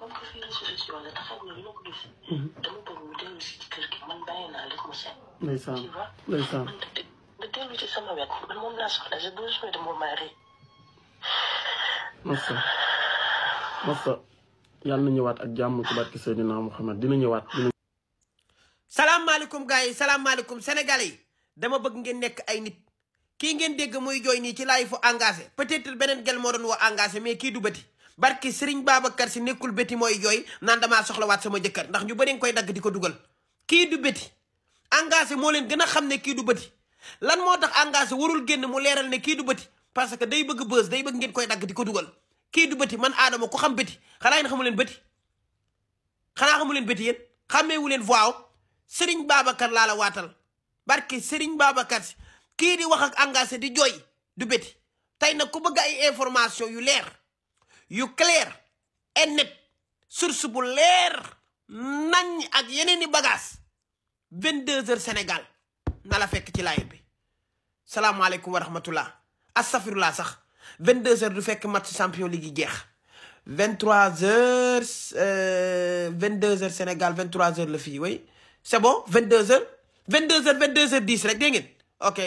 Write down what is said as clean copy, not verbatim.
comme que fii résolution la taxaw na ñu ko gis. dama bëgg mu dellu si ci kër gi man bàyyi naa lépp mu set. ndeysaan tu vois. ndeysaan. man da dellu ci sama wet man moom laa soxla j'ai besoin de mon mari. masa yàlla na ñëwaat ak jàmm ci barke Seydina Muhammad dina ñëwaat. salaamaaleykum gars yi salaamaaleykum sénégalais yi dama bëgg ngeen nekk ay nit kii ngeen dégg muy jooy nii ci laay fu engagé peut-être beneen gel moo doon woo engagé mais kii du bëti barke Serigne Babacar si nekkul bëti mooy jooy naan damaa soxlawaat sama jëkkër ndax ñu bëri nga koy dagg di ko dugal kii du bëti engagé moo leen gën a xam ne kii du bëti lan moo tax engagé warul génn mu leeral ne kii du bëti parce que day bëgg bës day bëgg ngeen koy dagg di ko dugal kii du bëti man Adama ku xam bëti xanaa yéen xamu leen bëti xanaa xamu leen bëti yéen xàmmeewu leen voix Serigne Babacar laa la waatal barke Serigne Babacar si kii di wax ak engagé di jooy du bëti tey nag ku bëgg ay information yu leer yu clair et net source bu leer nañ ak yeneen i bagage 22h Sénégal na la fekk ci live bi salaamaaleykum wa rahmatullah astafirullah sax 22h du fekk match champion league yi jeex 23h 22h Sénégal 23h la fii way c'est bon 22h 22h 10 rek dégg ngeen ok